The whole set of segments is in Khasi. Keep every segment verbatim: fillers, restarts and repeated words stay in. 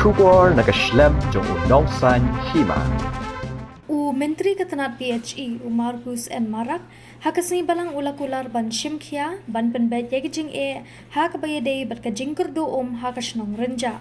Khubor na ka shlem jong u Nongsaiñ Hima. U Myntri ka tnat P H E, u Marcuise N Marak, ha ka sngi Balang u la kular ban shim khia ban pynbeit ïa ka jingeh ha kaba ïadei bad ka jingkyrduh um ha ka shnong Rynjah.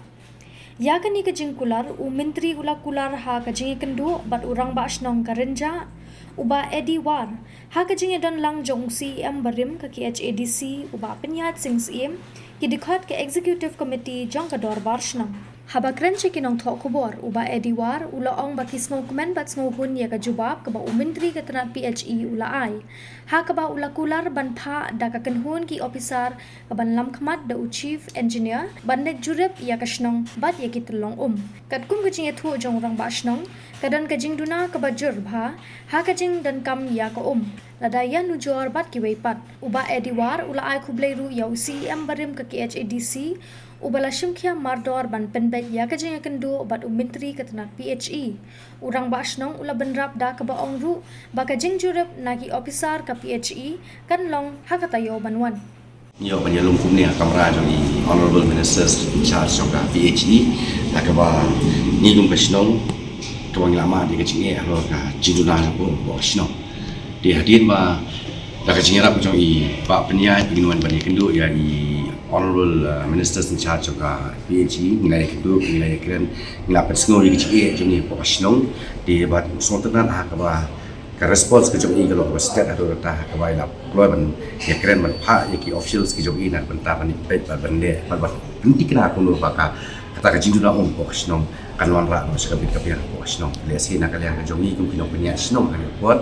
Ïa kane ka jingkular, u Myntri u la kular ha ka jingïakynduh bad u Rangbah Shnong ka Rynjah, u Bah Eddie War, ha ka jingïadon lang jong u C E M barim ka K H A D C, u Bah Pynïaid Sing Syiem, ki dkhot ka Executive Committee jong ka Dorbar Shnong. Haba kren sha ki nongthoh khubor, u Bah Eddie War u la ong ba ki sngewkmen bad sngewhun ïa ka jubab kaba u Myntri ka tnat P H E u la ai, ha kaba u la kular ban phah da ka kynhun ki ophisar kaban lamkhmat da u Chief Engineer ban leit jurip ïa ka shnong bad ïa ki tyllong um. Katkum ka jingïathuh jong u Rangbah Shnong, ka don ka jingduna kaba jur bha ha ka jingdonkam ïa ka um, lada ïanujor bad kiwei pat. U Bah Eddie War u la ai khublei ruh ïa u C E M barim ka K H A D C, uba la shim khia mardor ban pynbeit ïa ka jingïakynduh bad u Myntri ka tnat P H E. U Rangbah Shnong u la bynrap da kaba ong ruh ba ka jingjurip na ki ophisar ka P H E kan long ha ka taïew ban wan. Ngi ïoh ban ïalum kumne ha kamra jong i Honorable Minister in charge jong ka P H E, ha kaba ngi kum ka shnong kaba ngi la mad ïa ka jingeh halor ka jingduna jong ka um hapoh ka shnong. Te hadien ba da ka jingïarap jong i Bah Pynïaid ba ngin wan ban ïakynduh ïa i Honorable, uh, Minister in charge jong ka P H E, ngi la ïakynduh, ngi la ïakren, ngi la pynsngew ïa ka jingeh jong i hapoh ka shnong. Te bad sngewtynnat ha kaba ka response ka jong i ka long kaba stet haduh katta ha kaba i la kloi ban ïakren ban phah ïa ki officials ki jong i na ka bynta ban ïa peit bad ban leh bad ban pynthikna kumno ba ka kata ka jingduna um hapoh ka shnong kan wanrah noh sha ka bit ka biang hapoh ka shnong. Lehse na ka liang ka jong i kum ki nongpynïaid shnong ha kane ka por,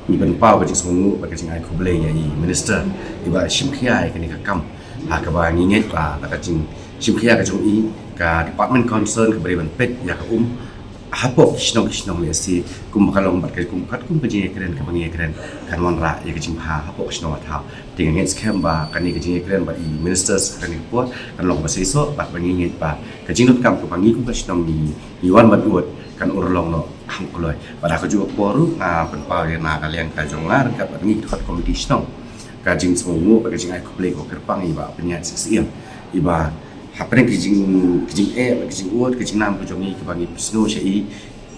ngi pynpaw ka jingsngewnguh bad ka jingai khublei ïa i Minister iba shim khia ïa kane ka kam. Ha kaba ngi ngeit ba da ka jingshim khia ka jong i, ka department concern kaba dei ban peit ïa ka um hapoh ki shnong ki shnong, lehse kumba ka long bad ka kum katkum ka jingïakren kaba ngi ïakren kan wanrah ïa ka jingbha hapoh ka shnong ka thaw. Te nga ngeit skhem ba kane ka jingïakren bad i Minister ha kane ka por kan long kaba seisoh bad ba ngi ngeit ba ka jingdonkam kaba ngi kum ka shnong ngi, ngi wan ban ud kan urlong noh kham kloi. Bad ha kajuh ka por ruh nga pynpaw ïa na ka liang ka jong nga ryngkat bad ngi ki dkhot komiti shnong ka jingsngewnguh bad ka jingai khublei kaba kyrpang ïa i Bah Pynïaid Sing Syiem, iba hapdeng ka jing, ka jingeh bad ka jingud, ka jingnam ka jong i kaba ngi pynsngew sha i,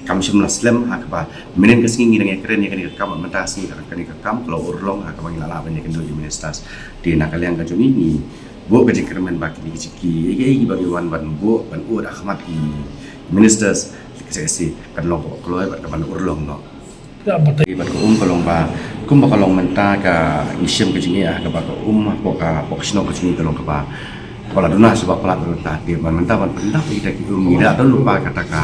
kam shym la slem ha kaba mynhynnin ka sngi ngi dang ïakren ïa kane ka kam, mynta ka sngi kane ka kam ka la urlong ha kaba ngi la lah ban ïakynduh ïa i Minister. Te na ka liang ka jong i ngi buh ka jingkyrmen ba kine ki jingki ïa kiei kiei kiba ngi wan ban buh ban ud ha khmat i Minister, ka jingeh kan long kaba kloi bad kaban urlong noh. Bad ka um ka long ba kumba ka long mynta ka ngi shem ka jingeh ha kaba ka um hapoh ka, hapoh ka shnong ka jong ngi ka long kaba, kaba la duna sha ba palat mynta, te ban mynta ban pyndap ïa kita ki um ngi la don lypa kata ka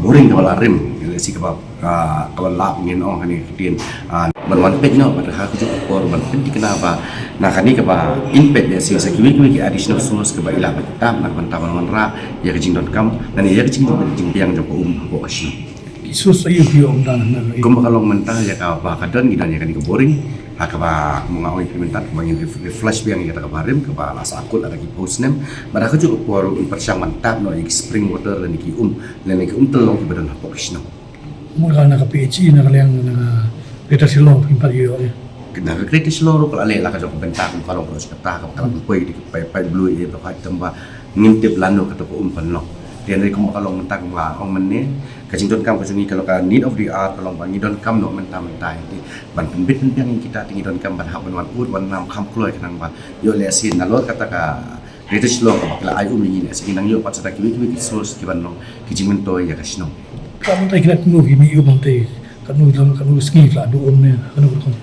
boring kaba la rim, lehse kaba, ah, kaba lah ngin ong ha kane ka ktien, ah, ban wan peit noh bad ha kajuh ka por ban pynthikna ba na kane kaba in peit lehse sa kiwei kiwei ki additional source kaba i lah ban tap na ka bynta ban wanrah ïa ka jingdonkam lane ïa ka jing, jingbiang jong ka um hapoh ka shnong. Ki source aïu phi ïoh mynta na, na ka, kumba ka long mynta ïa kaba ka don, ngi don ïa kane ka boring ha kaba kumba nga ong ïa phi mynta kaba ngin re-, reflush biang ïa kata kaba rim kaba la sah kut lada ki post snem. Bad ha kajuh ka por ruh ngin pyrshang ban tap noh ïa ki spring water lane ki um, lane ki um tyllong kiba don hapoh ka shnong. Mut ka na ka P H E, na ka liang na ka Greater Shillong phin pat ïoh ïa. Na ka Greater Shillong ruh ka la leh la ka jong ka bynta kumba ka long ruh sha kata kaba ka la pynpoi ïa ki paip, paip blue ïa ba ka tang ba ngim tip lano kata ka um kan long. Te hynrei kumba ka long mynta kumba nga ong mynne, ka jingdonkam ka jong ngi ka long ka need of the hour ka long ba ngi donkam noh mynta mynta ïa ki ban pynbit pynbiang ïa kita, te ngi donkam ban hap ban wan ud wan nam kham kloi khnang ba ïoh lehse nalor kata ka Greater Shillong kaba ki la ai um ïa ngi, lehse ngi nang ïoh pat sa da kiwei kiwei ki source kiban long ki jingmyntoi ïa ka shnong. Ka mynta ki la tnu ki mih um mynta, ka tnu, ka tnu sngi ki la duh um ne, ka tnu ka tnu.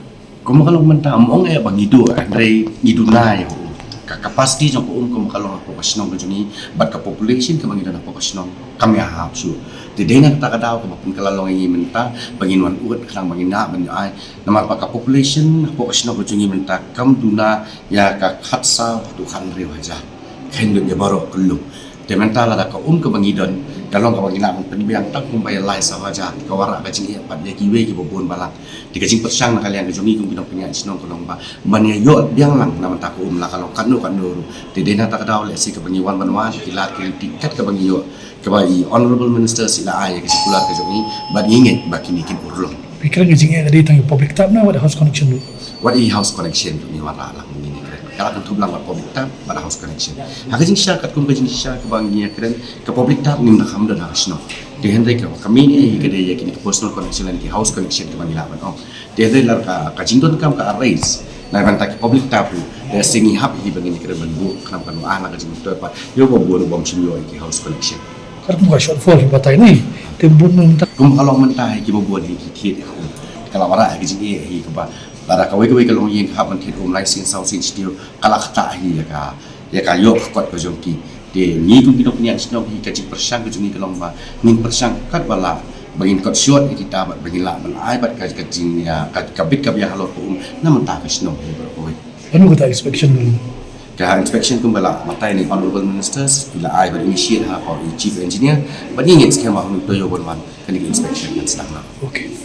Kumba ka long mynta, ym ong eh ba ngi duh, hynrei ngi duna ïa ka um. Ka capacity jong ka um kumba ka long hapoh ka shnong ka jong ngi bad ka population kaba ngi don hapoh ka shnong kam ïahap shuh. Te dei na kata ka daw kaba pynkylla long ïa ngi mynta ba ngin wan ud khnang ba ngin ïa ban ïoh ai. Namar ba ka population hapoh ka shnong ka jong ngi mynta kam duna ïa ka khatsaw haduh khathynriew hajar. Khein lut ïa baroh kyllum. Te mynta lada ka um kaba ngi don ka long kaba ngi lah ban pynbiang tang kumba ïa lai saw hajar, ka wanrah ka jingeh pat ïa kiwei kiba bun balang. Te ka jingpyrshang na ka liang ka jong ngi kum ki nongpynïaid shnong ka long ba ban ïa ïoh biang lang na mynta ka um la ka long katno katno ruh. Te dei na kata ka daw lehse kaba ngi wan ban wad ki lad ki lynti kat kaba ngi ïoh, kaba i Honorable Minister i la ai ïa ka circular ka jong ngi bad ngi ngeit ba kine kin urlong. Phi kren ka jingeh ka dei tang ïa public tap ne wat house connection ruh? Wat i house connection ruh ngi wanrah lang, ngi ngeit. Ka la kynthup lang bad public tap bad house connection. Ha ka jingshisha, katkum ka jingshisha kaba ngi ïakren, ka public tap ngim da kham don ha ka shnong. Te hynrei kaba ka main hi ka dei ïa kine ki personal connection lane ki house connection kaba ngi lah ban ong. Te hynrei lada ka, ka jingdonkam ka arise na bynta ki public tap, te shisha ngi hap hi ba ngin ïakren ban buh, khnang ba kan wan la ka jingmyntoi pat ïa uba bun u bym shym ïoh ïa ki house connection. Katkum ka shortfall hi batai ne, te bun mynta. Kum ka long mynta hi kiba bun hi ki thied um. Ka la wanrah ïa ka jingeh hi kaba lada kawei kawei ka longïing ka hap ban thied um lai sien saw sien shi taïew, ka la ktah hi ïa ka, ïa ka ïoh ka kot ka jong ki. Te ngi kum ki nongpynïaid shnong hi, ka jingpyrshang ka jong ngi ka long ba ngin pyrshang katba lah ba ngin kot short ïa kita bad ba ngin lah ban ai bad ka, ka jing, ïa ka, ka bit ka biang halor ka um na bynta ka shnong hi baroh kawei. Ban kata inspection dulu. Ka inspection kumba la batai ne Honorable Ministers, i la ai bad initiate ha ka Chief Engineer, bad ngi ngeit skhem ba hynrei to ïoh ban wan kane ka inspection kan sdang noh. Okay.